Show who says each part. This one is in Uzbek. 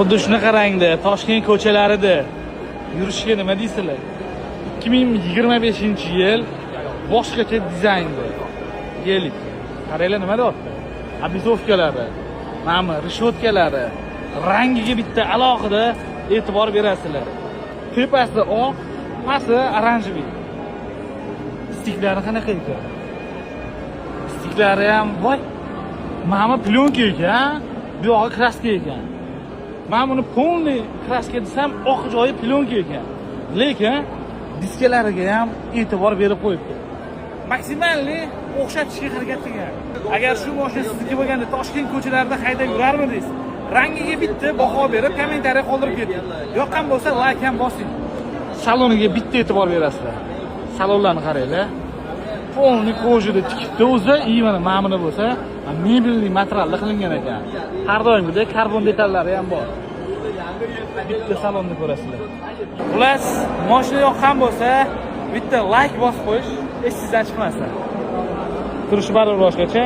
Speaker 1: Xuddi shunaqa rangda Toshkent ko'chalarida yurishga nima deysizlar? 2025-yil boshqacha dizaynda. Gelik. Qaranglar, nima deyapti? Обрисовка lari, mana решётка lari, rangiga bitta alohida e'tibor berasizlar. Tepasi oq, pasti оранжевый. Stiklari qanaqa ekan? Stiklari ham, voy. Mana plyonka ekan, bu yog'i краска ekan. Men buni полный краска desam, oq joyi plyonka ekan. Lekin diskalariga ham e'tibor berib qo'yibdi. Максимальный o'xshatishga harakat qilgan. Agar shu mashina sizniki bo'lganda, Toshkent ko'chalarida haydab yurarmidingiz? Rangiga bitta baho berib, kommentariy qoldirib keting. Yoqqan bo'lsa, layk ham bosing. Saloniga bitta e'tibor berasizlar. Salonlarni qaranglar. Полный кожа da tikibdi o'zi, и mana buni bo'lsa, мебельный materialda qilingan ekan. Har doimgidek karbon detallari ham bor. Bitta salonni ko'rasizlar. Xullas, mashina yoqqan bo'lsa, bitta layk bosib qo'yish esingizdan chiqmasin. Turishi baribir boshqacha.